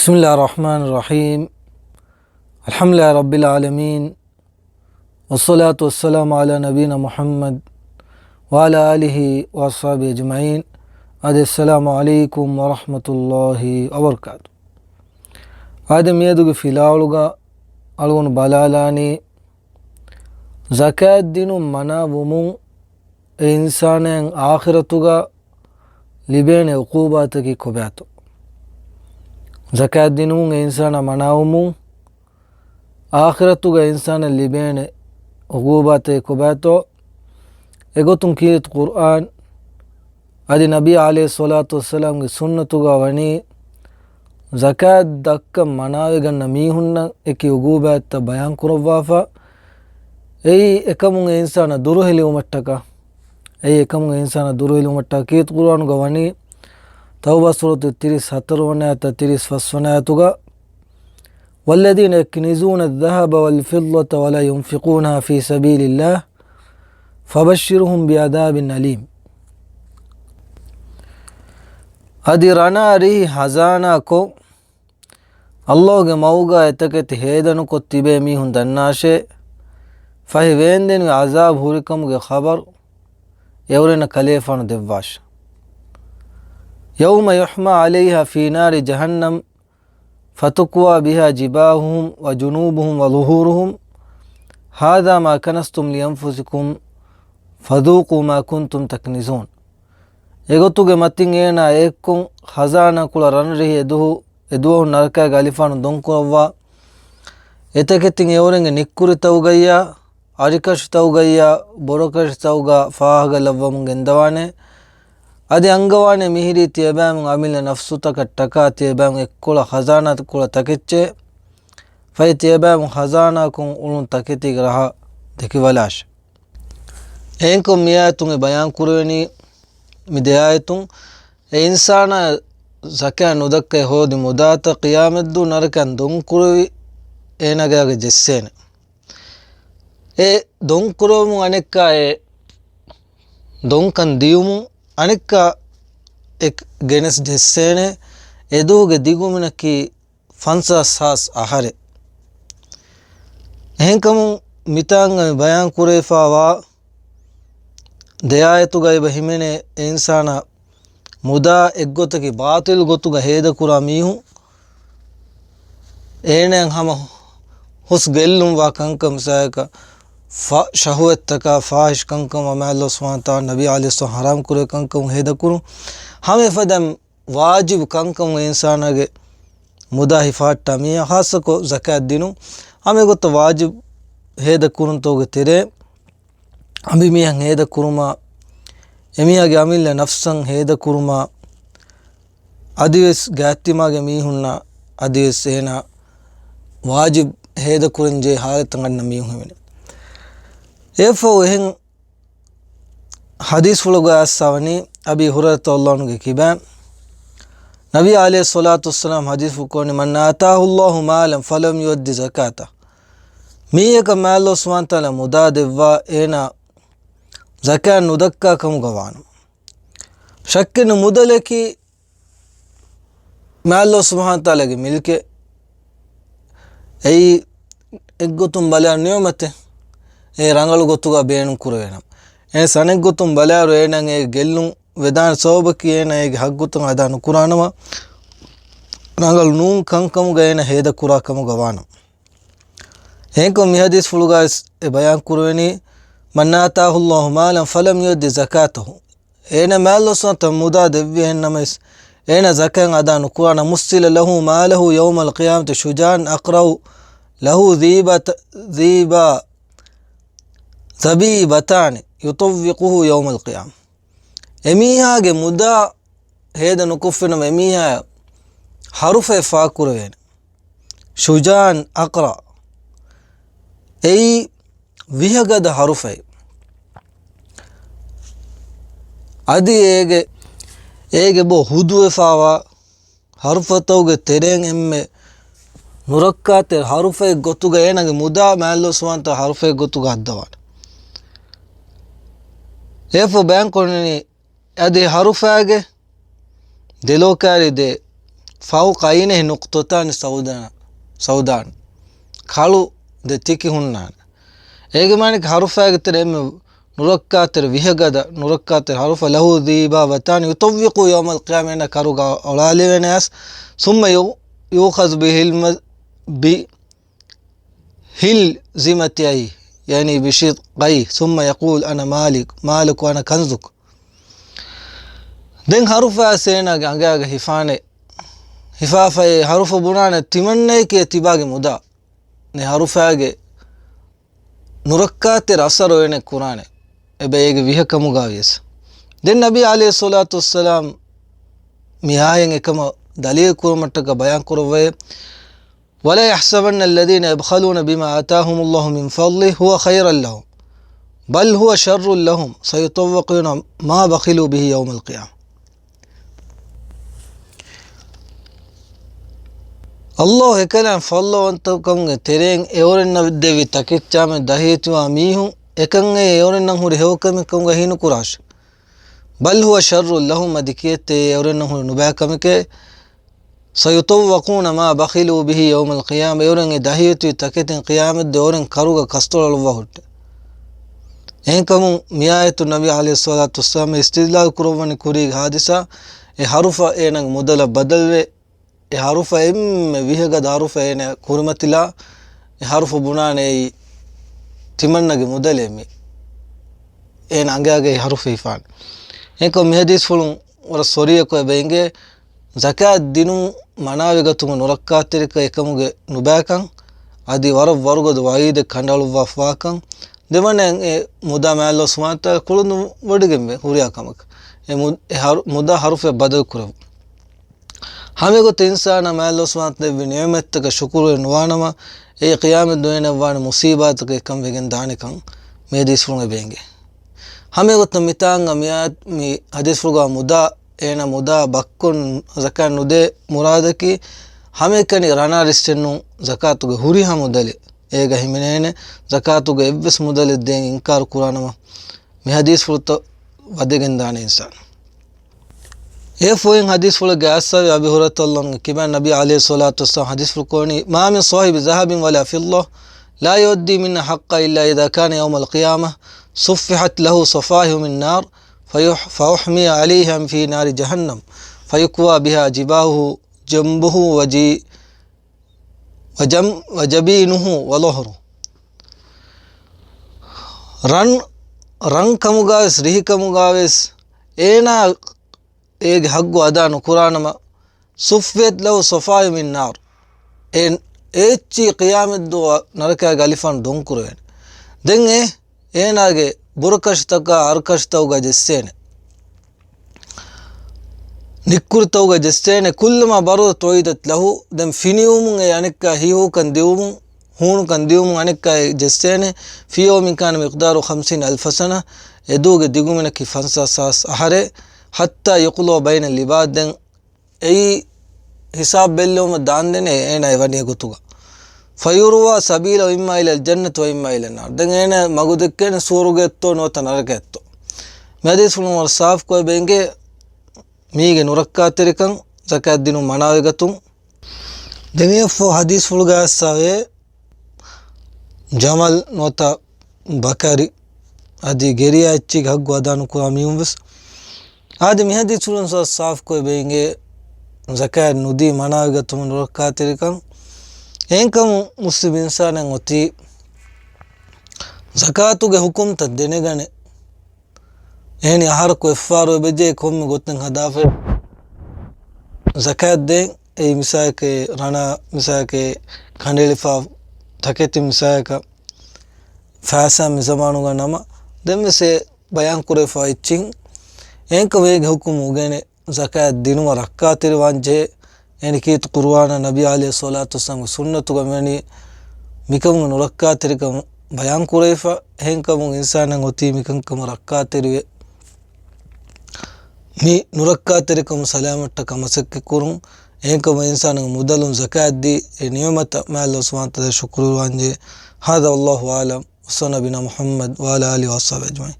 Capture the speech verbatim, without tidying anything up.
بسم الله الرحمن الرحيم. الحمد لله رب العالمين. والصلاة والسلام على نبينا محمد وعلى آله وأصحابه أجمعين. އާދެ، السلام عليكم ورحمة الله وبركاته. އާދެ، މިއަދުގެ ފިލާވަޅުގަ އަޅުގަނޑު ބަލާލާނީ، ޒަކާތް ދިނުން މަނާ ވުމުން އެ އިންސާނާއަށް އާޚިރަތުގަ ލިބޭނެ އުޤޫބާތަކީ ކޮބާތޯ؟ ޒަކާތް ދިނުމުން އެ އިންސާނާ މަނާވުމުން އާޚިރަތުގަ އިންސާނަށް ލިބޭނެ އުޤޫބާތަކީ ކޮބާތޯ؟ އެގޮތުން ކީރިތި ޤުރްއާން އަދި ނަބީ ޢަލައިހިއްޞަލާތު ވައްސަލާމްގެ ސުންނަތުގަ ވަނީ، ޒަކާތް ދައްކަން މަނާވެގަންނަ މީހުންނަށް އެކި އުޤޫބާތްތައް ބަޔާން ކުރައްވާފަ. އެއީ އެކަމުން އެ އިންސާނާ ދުރުހެލިވުމަށްޓަކާ، އެއީ އެކަމުން އެ އިންސާނާ ދުރުހެލިވުމަށްޓަކާ ކީރިތި ޤުރްއާނުގަ ވަނީ، ތައުބާ ސޫރަތު ތިރީސް ހަތަރު ވަނަ އާޔަތާ ތިރީސް ފަސް ވަނަ އާޔަތުގަ، والذين يكنزون الذهب والفضة ولا ينفقونها في سبيل الله فبشرهم بعذاب أليم. އަދި ރަނާ ރިހި ހަޒާނާކޮށް، ﷲ ގެ މަގުގަ އެތަކެތި ހޭދަނުކޮށް ތިބޭ މީހުން ދަންނާށޭ. ފަހެ ވޭންދެންވި ޢަޒާބު ހުރިކަމުގެ ޚަބަރު އެއުރެންނަށް ކަލޭފާނު ދެއްވާށޭ. يوم يحمى عليها في نار جهنم فتكوى بها جباههم وجنوبهم وظهورهم، هذا ما كنزتم لأنفسكم فذوقوا ما كنتم تكنزون. އެގޮތުގެ މަތިން އޭނާ އެއްކޮށް ޚަޒާނާ ކުޅަ ރަންރިހި އެދުވަހު، އެދުވަހު ނަރަކައިގެ އަލިފާނު ދޮންކުރައްވާ، އެތަކެތިން އެއުރެންގެ ނިއްކުރިތައުގައްޔާ، އަރިކަށިތައުގައްޔާ، ބޮޑަކަށިތައުގަ ފާހަގަ ލައްވަމުން ގެންދަވާނެ. އަދި އަންގަވާނެ މިހިރީ ތިޔަބައިމު އަމިއްލަ ނަފްސުތަކަށްޓަކާ ތިޔަބައިމު އެއްކޮޅަށް ޚަޒާނާ ކުޅަ ތަކެއްޗޭ. ފަހެ ތިޔަބައިމު ޚަޒާނާކޮށް އުޅުނު ތަކެތީގެ ރަހަ ދެކިބަލާށޭ. އެހެންކޮށް މިއާޔަތުން އެ ބަޔާން ކުރެވެނީ މި ދެ އާޔަތުން، އެ އިންސާނާ ޒަކާތް ނުދައްކައި ހޯދި މުދާތައް ޤިޔާމަތްދުވަހު ނަރަކައިން ދޮންކުރެވި އޭނާގެ އަގަށް ޖެއްސޭނެ. އެ ދޮންކުރެވުމުން އަނެއްކާ އެ ދޮންކަން ދިޔުމުން އަނެއްކާ އެ ގެނެސް ޖެއްސޭނެ. އެދުވަހުގެ ދިގުމިނަކީ ފަންސާސް ހާސް އަހަރެއް. އެހެންކަމުން މިތާނގަ މި ބަޔާން ކުރެވިފައިވާ ދެ އާޔަތުގައި އެބަ ހިމެނޭ އެ އިންސާނާ މުދާ އެއްގޮތަކީ ބާޠިލް ގޮތުގަ ހޭދަކުރާ މީހުން، އޭނައަށް ހަމަ ހުސް ގެއްލުންވާ ކަންކަން، މިސާލަކަށް ފަ-، ޝަހުވަތްތަކާ، ފާޙިޝް ކަންކަން، މާތް ﷲ ސުބްޙާނަހޫ ވަތަޢާލާ ނަބީ ޢަލައިހިއްސަލާމް ޙަރާމް ކުރެއްވި ކަންކަމުން ހޭދަކުރުން، ހަމަ އެފަދަ ވާޖިބު ކަންކަމުން އިންސާނާގެ މުދާ ހިފަހައްޓާ މީހާ، ޚާއްޞަކޮށް ޒަކާތް ދިނުން، ހަމަ އެގޮތަށް ވާޖިބު ހޭދަކުރުންތަކުގެ ތެރޭ، އަނބިމީހަށް ހޭދަކުރުމާ، އެމީހާގެ އަމިއްލަ ނަފްސަށް ހޭދަކުރުމާ، އަދިވެސް ގާތްތިމާގެ މީހުންނަށް އަދިވެސް އޭނާ ވާޖިބު ހޭދަކުރަންޖެހޭ ޙާލަތަށް އަންނަ މީހުން ހިމެނޭ. އެއަށްފަހު އެހެން ޙަދީޘްފުޅުގައި އައްސަވަނީ އަބީ ހުރައިރަތު ރަޟިޔަﷲ ޢަންހުގެ ކިބައިން، ނަބީ ޢަލައިހިއްޞަލާތު ވައްސަލާމް ޙަދީޘްފުޅު ކުރަނީ، من آتاه الله مالا فلم يؤد زكاته، މީހަކަށް މާތް ﷲ ސުބްޙާނަހޫ ވަތަޢާލާ މުދާ ދެއްވާ އޭނާ ޒަކާތް ނުދައްކާ ކަމުގަ ވާނަމަ. ޝައްކެއްނު މުދަލަކީ މާތް ﷲ ސުބްޙާނަހޫ ވަތަޢާލާގެ މިލްކެއް. އެއީ އެއްގޮތުން ބަލާ ނިޢުމަތެއް، އެ ރަނގަޅު ގޮތުގަ ބޭނުން ކުރެވޭނަމަ. އެ އަނެއްގޮތުން ބަލާއިރު އޭނައަށް އެ ގެއްލުން ވެދާނެ ސަބަބަކީ އޭނަ އޭގެ ޙައްޤުތައް އަދާ ނުކުރާނަމަ، ރަނގަޅު ނޫން ކަންކަމުގަ އޭނަ ހޭދަކުރާ ކަމުގަ ވާނަމަ. އެހެންކޮށް މި ޙަދީޘްފުޅުގައި ވެސް އެ ބަޔާން ކުރެވެނީ، من آتاه الله مالا فلم يؤد زكاته، އޭނަ މާތް ﷲ ސުބްޙާނަހޫ ވަތަޢާލާ މުދާ ދެއްވި އެހެން ނަމަވެސް، އޭނަ ޒަކާތް އަދާ ނުކުރާނަމަ، مثل له ماله يوم القيامة شجاعا أقرع له ذيبة-، ذيبا-، ذبيبتان يطوقه يوم القيامة. އެމީހާގެ މުދާ ހޭދަ ނުކޮށްފިނަމަ އެމީހާ ހަރުފައެއް ފާކުރެވޭނެ. شجاعا أقرع. އެއީ ވިހަގަދަ ހަރުފައެއް. އަދި އޭގެ، އޭގެ ބޯ ހުދުވެފާވާ ހަރުފަތަކުގެ ތެރެއިން އެންމެ ނުރައްކާތެރި ހަރުފައެއް ގޮތުގަ އޭނާގެ މުދާ މާތް ﷲ ސުބްޙާނަހޫ ވަތަޢާލާ ހަރުފައެއް ގޮތުގަ ހައްދަވާނެ. އެއަށްފަހު ބަޔާން ކުރަނީ އަދި ހަރުފާގެ ދެލޯ ކާރި ދެ فوق عينيه نقطتان سودان، سودان. ކަޅު ދެ ތިކި ހުންނާނެ. އޭގެ މާނައަކީ ހަރުފާގެ ތެރޭ އެންމެ ނުރައްކާތެރި ވިހަގަދަ ނުރައްކާތެރި ހަރުފަށް له ذيباوتان يطوق يوم القيامة، އޭނަ ކަރުގަ އޮޅާލެވޭނެ އަސް. ثم يؤ-، يؤخذ بهلم-، بهلزمتيه، يعني بشقيه، ثم يقول: أنا مالك، مالك، أنا كنزك. ދެން ހަރުފާ އެނާގެ އަނގައިގަ ހިފާނެ. ހިފާފައި ހަރުފަ ބުނާނެ ތިމަންނައަކީ ތިބާގެ މުދާ. ނެ ހަރުފާގެ ނުރައްކާތެރި އަސަރު އޭނަ ކުރާނެ. އެބަ އޭގެ ވިހަކަމުގަ ވިޔަސް. ދެން ނަބީ ޢަލައިހިއްޞަލާތު ވައްސަލާމް މި އާޔަތް އެކަމަށް ދަލީލު ކުރުމަށްޓަކައި ބަޔާން ކުރައްވައޭ، ولا يحسبن الذين يبخلون بما آتاهم الله من فضله هو خيرا لهم بل هو شر لهم سيطوقون ما بخلوا به يوم القيامة. ﷲ އެކަލާނގެ ފަޟްލުވަންތަކަމުގެ ތެރެއިން އެއުރެންނަށް ދެއްވި ތަކެއްޗާމެދު ދަހިވެތިވާ މީހުން އެކަން އެއުރެންނަށް ހުރި ހެޔޮކަމެއް ކަމުގަ ހީނުކުރާށި. بل هو شر لهم، އަދި ކިއެއްތަ އެއުރެންނަށް ހުރި ނުބައިކަމެކޭ. سيطوقون ما بخلوا به يوم القيامة، އެއުރެން އެ ދަހިވެތިވި ތަކެތިން ޤިޔާމަތްދުވަހު އެއުރެން ކަރުގަ ކަސްތޮޅަލުއްވާ ހުއްޓޭ. އެހެންކަމުން މިއާޔަތުން ނަބީ ޢަލައިހިއްޞަލާތު ވައްސަލާމް އިސްތިދްލާލު ކުރައްވަނީ ކުރީގެ ހާދިސާ، އެ ހަރުފަށް އޭނަގެ މުދަލަށް ބަދަލުވެ، އެ ހަރުފަށް އެންމެ ވިހަގަދަ ހަރުފަށް އޭނަ ކުރިމަތިލާ، އެ ހަރުފަ ބުނާނެ އެއީ ތިމަންނަގެ މުދަލޭ މި. އޭނަ އަނގައިގައި ހަރުފަ ހިފާނެ. އެހެންކޮށް މި ޙަދީޘްފުޅުން ވަރަށް ސޮރީއަކު އެބަ އެނގޭ، ޒަކާތް ދިނުމުން މަނާވެގަތުމުގެ ނުރައްކާތެރިކަން އެކަމުގެ ނުބައިކަން، އަދި ވަރަށް ވަރުގަދަ ވަޢީދެއް ކަނޑައަޅުއްވާފަވާކަން، ދެވަނައަށް އެ މުދާ މާތް ﷲ ސުބްޙާނަހޫ ވަތަޢާލާ ކުޅުން ވޮޑިގެންވޭ ހުރިހާ ކަމަކަށް. އެ މު-، އެ ހަރު-، މުދާ ހަރުފަށް ބަދަލު ކުރެވުން. ހަމައެގޮތަށް އިންސާނާ މާތް ﷲ ސުބްޙާނަހޫ ވަތަޢާލާ ދެއްވި ނިޢުމަތްތަކަށް ޝުކުރުވެ ނުވާނަމަ، އެ ޤިޔާމަތް ދުވަހު އޭނައަށް ވާނެ މުޞީބާތަކެއް ކަން ވެގެން ދާނެކަން މި ޙަދީޘްފުޅުން އެބަ އެނގޭ. ހަމައެގޮތަށް މިތާނގަ މިއާ-، މި ޙަދީޘްފުޅުގަ މުދާ، އޭނަ މުދާ ބައްކޮށް ޒަކާތް ނުދޭ މުރާދަކީ، ހަމައެކަނި ރަނާ ރިއްސެއްނު ޒަކާތުގެ ހުރިހާ މުދަލެއް އޭގަ ހިމެނޭނެ، ޒަކާތުގެ އެއްވެސް މުދަލެއް ދޭން އިންކާރު ކުރާނަމަ، މި ޙަދީޘްފުޅުތައް ވަދެގެން ދާނެ އިންސާނާ. އެ ފޮތް ޙަދީޘްފުޅެއްގައި އައިސްފަވޭ، އަބީ ހުރައިރަތަ ރަޟިޔަﷲ ޢަންހު ކިބާ ނަބީ ޢަލައިހިއްޞަލާތު ވައްސަލާމް ޙަދީޘްފުޅު ކުރަނީ، ما من صاحب ذهب ولا فضة لا يؤدي منها حقه إلا إذا كان يوم القيامة صفحت له صفائح من نار فيح-، فأحمي عليها في نار جهنم فيكوى بها جباهه، جنبه وجي-، وجم-، وجبينه وظهره. ރަން، ރަން ކަމުގަވެސް ރިހި ކަމުގަވެސް އޭނާ އޭގެ ޙައްޤު އަދާ ނުކުރާނަމަ، صفت له صفائح من نار، އެ އެއްޗި ޤިޔާމަތްދުވަހު ނަރަކައިގެ އަލިފާނު ދޮންކުރެވޭނެ. ދެން އެ އޭނާގެ ބުރަކަށިތަކާ އަރުކަށިތަކުގަ ޖެއްސޭނެ. ނިއްކުރިތަކުގަ ޖެއްސޭނެ. كلما برودت أعيدت له، ދެން ފިނިވުމުން އެ އަނެއްކާ ހީހޫކަން ދިއުމުން، ހޫނުކަން ދިއުމުން އަނެއްކާ ޖެއްސޭނެ. في يوم كان مقداره خمسين ألف سنة، އެދުވަހުގެ ދިގުމިނަކީ ފަންސާސް ހާސް އަހަރެއް. حتى يقضى بين العباد، ދެން އެއީ ހިސާބު ބެއްލެވުމަށް ދާންދެނޭ އޭނާ އެ ވަނީ ގޮތުގަ. فيروى سبيله إما إلى الجنة وإما إلى النار، ދެން އޭނާ މަގު ދެއްކޭނެ ސުވަރުގެއަށްތޯ ނުވަތަ ނަރަކައަށްތޯ. މި ޙަދީޘްފުޅުން ވަރަށް ސާފުކޮށް އެބަ އެނގޭ މީގެ ނުރައްކާތެރިކަން، ޒަކާތް ދިނުން މަނާވެގަތުން. ދެން އެއަށްފަހު ޙަދީޘްފުޅުގައި އައިސްފަވޭ، ޖަމަލް ނުވަތަ ބަކަރި އަދި ގެރިޔާ އެއްޗެއްގެ ޙައްޤު އަދާ ނުކުރާ މީހުން ވެސް. އާދެ، މި ޙަދީޘްފުޅުން ސާފުކޮށް އެބަ އެނގޭ، ޒަކާތް ނުދީ މަނާވެގަތުމުގެ ނުރައްކާތެރިކަން. އެހެންކަމުން މުސްލިމް އިންސާނެއް އޮތީ ޒަކާތުގެ ޙުކުމްތައް ދެނެގަނެ، އެހެނީ އަހަރަކު އެއްފަހަރު އެބަޖެހޭ ކޮންމެ ގޮތެއް ހަދާފަ ޒަކާތް ދޭން. އެއީ މިސާލަކަށް ރަނާ، މިސާލަކަށް ކަނޑައެޅިފަ ތަކެތި، މިސާލަކަށް ފައިސާ މި ޒަމާނުގަ ނަމަ، ދެންވެސް އެ ބަޔާން ކުރެވިފަ އެއްޗިން. އެހެންކަމުން އޭގެ ޙުކުމް އުގެނެ، ޒަކާތް ދިނުމަށް ރައްކާތެރިވާން ޖެހޭ. އެހެނީ ކީރިތި ޤުރުއާނާ ނަބީ ޢަލައިހިއްޞަލާތު ވައްސަލާމްގެ ސުންނަތުގަ މިވަނީ މިކަމުގެ ނުރައްކާތެރިކަން ބަޔާން ކުރެވިފަ. އެހެންކަމުން އިންސާނާ އޮތީ މިކަންކަމަށް ރައްކާތެރިވެ، މި ނުރައްކާތެރިކަމުން ސަލާމަތްވުމަށްޓަކާ މަސައްކަތް ކުރުން. އެހެންކަމުން އިންސާނާގެ މުދަލުން ޒަކާތް ދީ، އެ ނިޢުމަތަށް މާތް ﷲ ސުބްޙާނަހޫ ވަތަޢާލާ ޝުކުރުވާންޖެހޭ. هذا والله أعلم، وصلى الله على نبينا محمد وعلى آله وصحبه أجمعين.